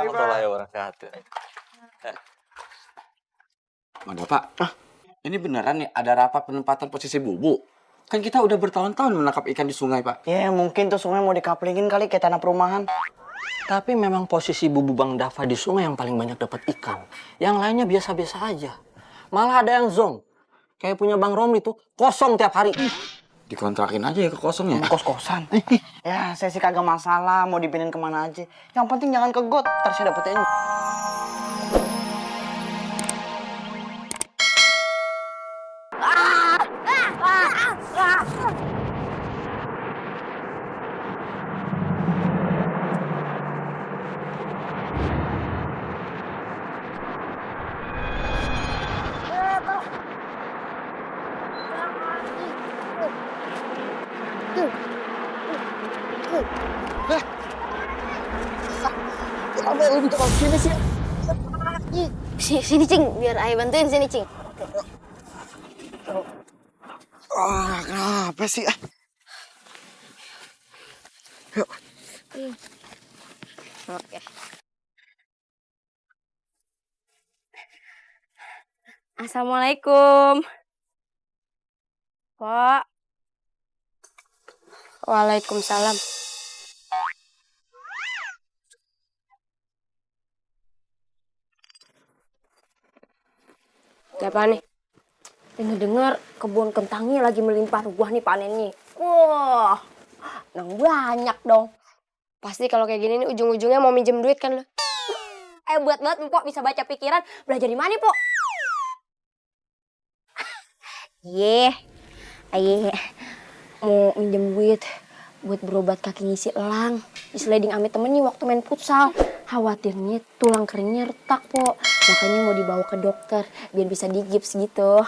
warahmatullahi wabarakatuh. Mana Pak? Ini beneran nih ada rapat penempatan posisi Bubu? Kan kita udah bertahun-tahun menangkap ikan di sungai, Pak. Ya mungkin tuh sungai mau dikaplingin kali kayak tanah perumahan. Tapi memang posisi Bubu Bang Dava di sungai yang paling banyak dapat ikan. Yang lainnya biasa-biasa aja. Malah ada yang zong. Kayak punya Bang Romli tuh kosong tiap hari. Dikontrakin aja ya ke kosongnya. Kos-kosan. Ya saya sih kagak masalah mau dipindahin kemana aja. Yang penting jangan ke got, ntar saya dapetin. Sini Cing, biar ayah bantuin sini Cing. Kenapa sih? Yuk. Oke. Assalamualaikum. Pak. Waalaikumsalam. Siapa nih? Dengar-dengar kebun kentangnya lagi melimpah ruah nih panennya. Wah, nang banyak dong. Pasti kalau kayak gini nih ujung-ujungnya mau minjem duit kan lo. Buat banget Mpok bisa baca pikiran. Belajar di mana, Pok? Ayah mau minjem duit buat berobat kaki ngisi elang. Disliding ame temennya waktu main futsal. Khawatirnya tulang keringnya retak, Pok. Makanya mau dibawa ke dokter biar bisa digips gitu.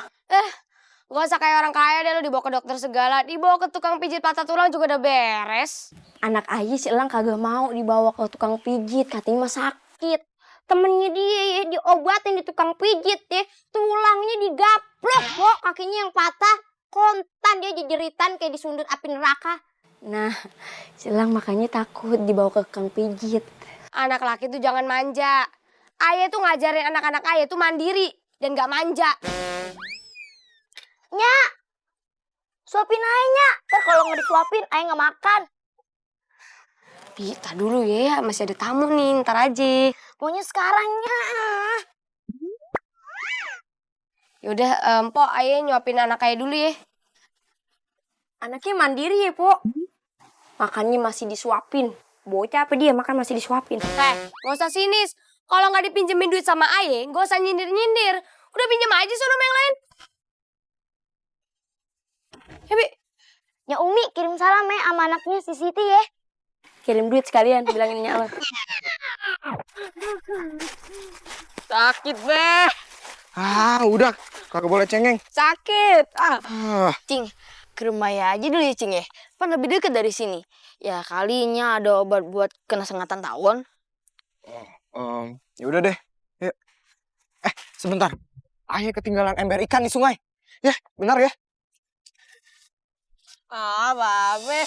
Gak usah kayak orang kaya deh lo dibawa ke dokter segala. Dibawa ke tukang pijit patah tulang juga udah beres. Anak ayah si elang kagak mau dibawa ke tukang pijit. Katanya mah sakit. Temennya dia ya diobatin di tukang pijit ya. Tulangnya digaplok, Pok. Kakinya yang patah. Kontan dia jeritan kayak disundut api neraka. Nah, si elang makanya takut dibawa ke tukang pijit. Anak laki tuh jangan manja. Ayah tuh ngajarin anak-anak ayah tuh mandiri dan gak manja. Nyak, suapin ayah, Nyak. Ntar kalau nggak disuapin, ayah nggak makan. Ih, dulu ya, masih ada tamu nih, ntar aja. Maunya sekarang, Nyak. Yaudah, Mpok, ayah nyuapin anak ayah dulu ya. Anaknya mandiri ya, Pok. Makannya masih disuapin. Bocah apa dia makan masih disuapin. Gak usah sinis. Kalau nggak dipinjemin duit sama ayah, gak usah nyindir-nyindir. Udah pinjem aja sono sama yang lain. Ya, Bi. Ya, Umi kirim salam ya sama anaknya si Siti ya. Kirim duit sekalian, bilangin Nyak lo. Sakit, Beh. Udah. Kagak boleh cengeng. Sakit. Cing, ke rumah ya aja dulu ya, Cing ya. Kan lebih deket dari sini. Ya kalinya ada obat buat kena sengatan tawon. Ya udah deh. Yuk. Sebentar. Ayah ketinggalan ember ikan di sungai. Ya, benar ya? Babe.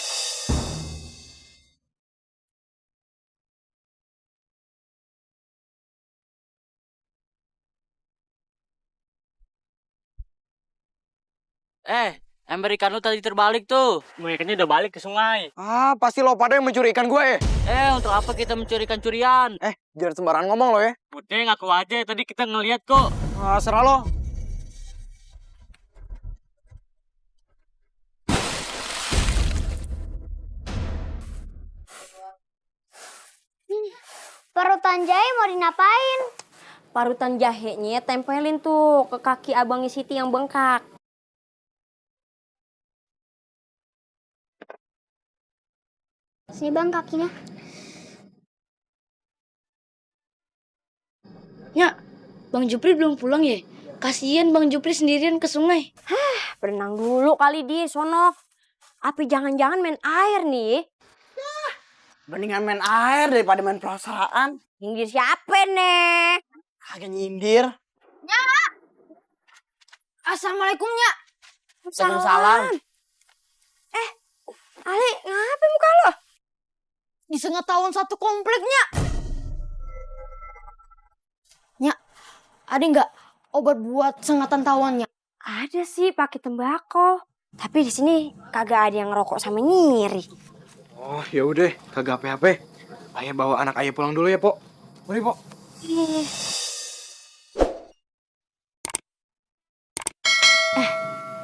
Ember ikan lu tadi terbalik tuh. Ikannya udah balik ke sungai. Pasti lo pada yang mencuri ikan gue ya. Untuk apa kita mencuri ikan curian? Jangan sembarangan ngomong lo ya. Putih ngaku aja, tadi kita ngeliat kok. Serah lo. Parutan jahe mau dinapain? Parutan jahenya tempelin tuh ke kaki abangnya Siti yang bengkak. Sini bang kakinya. Ya, Bang Jupri belum pulang ya? Kasian Bang Jupri sendirian ke sungai. Berenang dulu kali di sono. Apa jangan-jangan main air nih? Mendingan main air daripada main perasaan. Nyindir siapa nih? Kagak nyindir. Assalamualaikum, Nyak. Waalaikumsalam. Ali, ngapa muka lo? Disengat tawon satu kompleknya. ada nggak obat buat sengatan tawannya? Ada sih pakai tembakau. Tapi di sini kagak ada yang ngerokok sama nyiri. Oh, ya udah, kagak apa-apa. Ayah bawa anak ayah pulang dulu ya, Pok. Mari, Pok.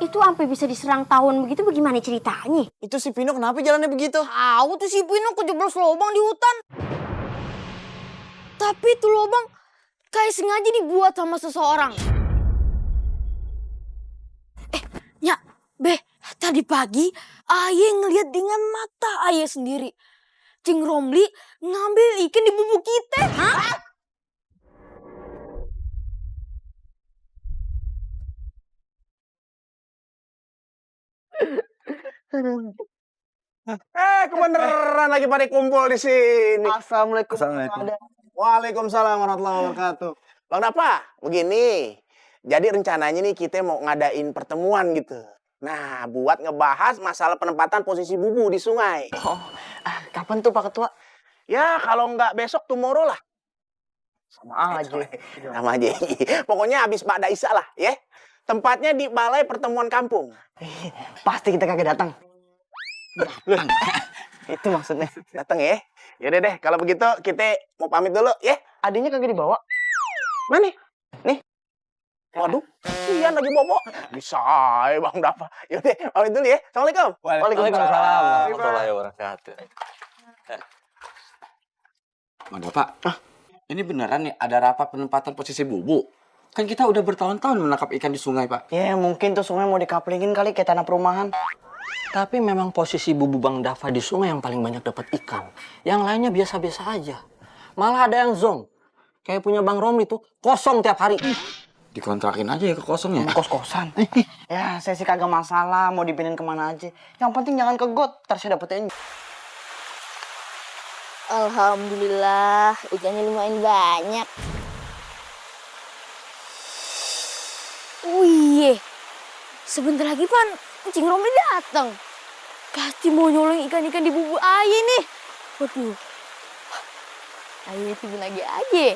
Itu sampai bisa diserang tawon begitu bagaimana ceritanya? Itu si Pino kenapa jalannya begitu? Tahu tuh si Pino kejeblos lubang di hutan. Tapi itu lubang kayak sengaja dibuat sama seseorang. Ya, Beh, tadi pagi ayah ngeliat dengan mata ayah sendiri. Cing Romli ngambil ikan di bubuk kita. Hah? Kebeneran lagi pada kumpul di sini. Assalamualaikum. Waalaikumsalam warahmatullahi wabarakatuh. Bang Dapa, begini. Jadi rencananya nih kita mau ngadain pertemuan gitu. Nah, buat ngebahas masalah penempatan posisi bubu di sungai. Kapan tuh Pak Ketua? Ya, kalau nggak besok, tomorrow lah. Sama aja. Sama aja. Pokoknya habis Ba'da Isya lah, ya. Tempatnya di Balai Pertemuan Kampung. Pasti kita kagak datang. Itu maksudnya. Datang ya. Yaudah deh, kalau begitu kita mau pamit dulu, ya. Adanya kagak dibawa. Mana? Nih. Waduh, Ian lagi bobo. Bisa ya Bang Dapa. Yaudah, pamit dulu ya. Assalamualaikum. Waalaikumsalam warahmatullahi wabarakatuh. Bang Dapa, ini beneran nih ada rapat penempatan posisi bubu? Kan kita udah bertahun-tahun menangkap ikan di sungai, Pak. Ya mungkin tuh sungai mau dikaplingin kali kayak tanah perumahan. Tapi memang posisi bubu Bang Dava di sungai yang paling banyak dapat ikan. Yang lainnya biasa-biasa aja. Malah ada yang zong. Kayak punya Bang Romli tuh kosong tiap hari. Dikontrakin aja ya ke kosongnya. Kos-kosan. Ya saya sih kagak masalah mau dipindahin kemana aja. Yang penting jangan ke got, ntar saya dapetin. Alhamdulillah, ikannya lumayan banyak. Wih, sebentar lagi Pan, Cing Romli datang. Pasti mau nyolong ikan-ikan di bubuk ayah nih. Waduh, ayah itu lagi aja.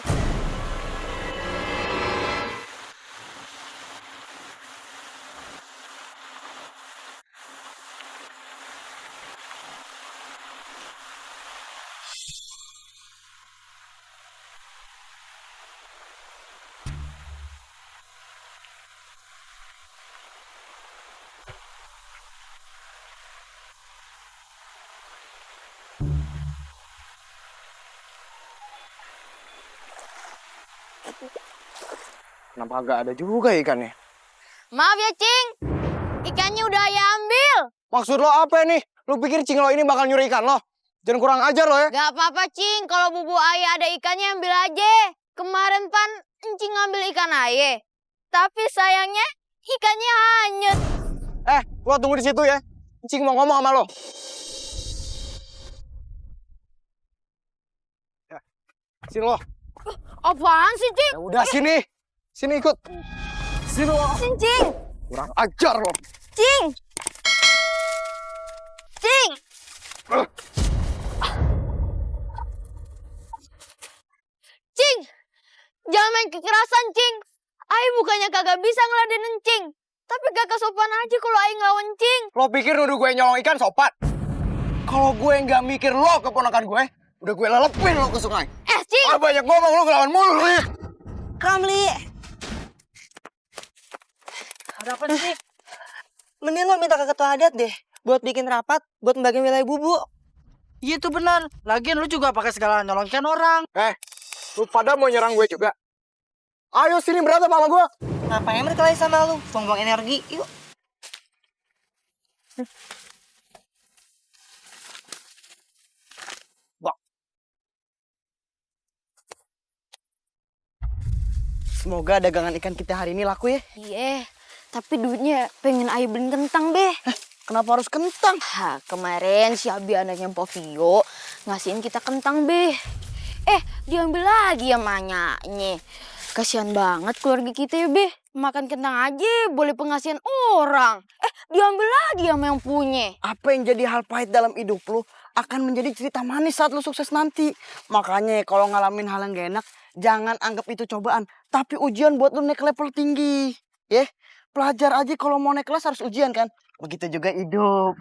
Kenapa kagak ada juga ikannya? Maaf ya Cing, ikannya udah ayah ambil. Maksud lo apa nih? Lu pikir Cing lo ini bakal nyuri ikan lo? Jangan kurang ajar lo ya. Gak apa-apa Cing, kalau bubuk ayah ada ikannya ambil aja. Kemarin Pan, Cing ngambil ikan ayah. Tapi sayangnya ikannya hanyut. Lo tunggu di situ ya. Cing mau ngomong sama lo. Ya, sini lo. Apaan sih Cing? Ya udah sini. Sini ikut. Sini lo. Cing. Kurang ajar lo. Cing! Cing! Cing! Jangan main kekerasan, Cing. Ai bukannya kagak bisa ngeladenin Cing. Tapi gak kesopan aja kalau Ai ngelawan Cing. Lo pikir nuduh gue nyolong ikan sopan? Kalau gue nggak mikir lo keponakan gue, udah gue lelepin lo ke sungai. Cing! Banyak ngomong lo ngelawan mulu lo ya. Ramli. Ada apa sih? Mending lo minta ke ketua adat deh buat bikin rapat buat membagiin wilayah bubu. Iya itu benar. Lagian lu juga pakai segala nyolongkan orang. Lu pada mau nyerang gue juga? Ayo sini berantem sama gue. Ngapain berkelahi sama lu? Buang-buang energi. Yuk. Semoga dagangan ikan kita hari ini laku ya. Iya, tapi duitnya pengen Ai beliin kentang, Beh. Kenapa harus kentang? Kemarin si Abi anaknya Pak Vio ngasihin kita kentang, Beh. Diambil lagi ya manyaknya. Kasihan banget keluarga kita ya, Beh. Makan kentang aja boleh pengasihan orang. Diambil lagi sama yang punya. Apa yang jadi hal pahit dalam hidup lu akan menjadi cerita manis saat lu sukses nanti. Makanya kalau ngalamin hal yang gak enak, jangan anggap itu cobaan, tapi ujian buat lu naik level tinggi. Ya, pelajar aja kalau mau naik kelas harus ujian kan? Begitu juga hidup.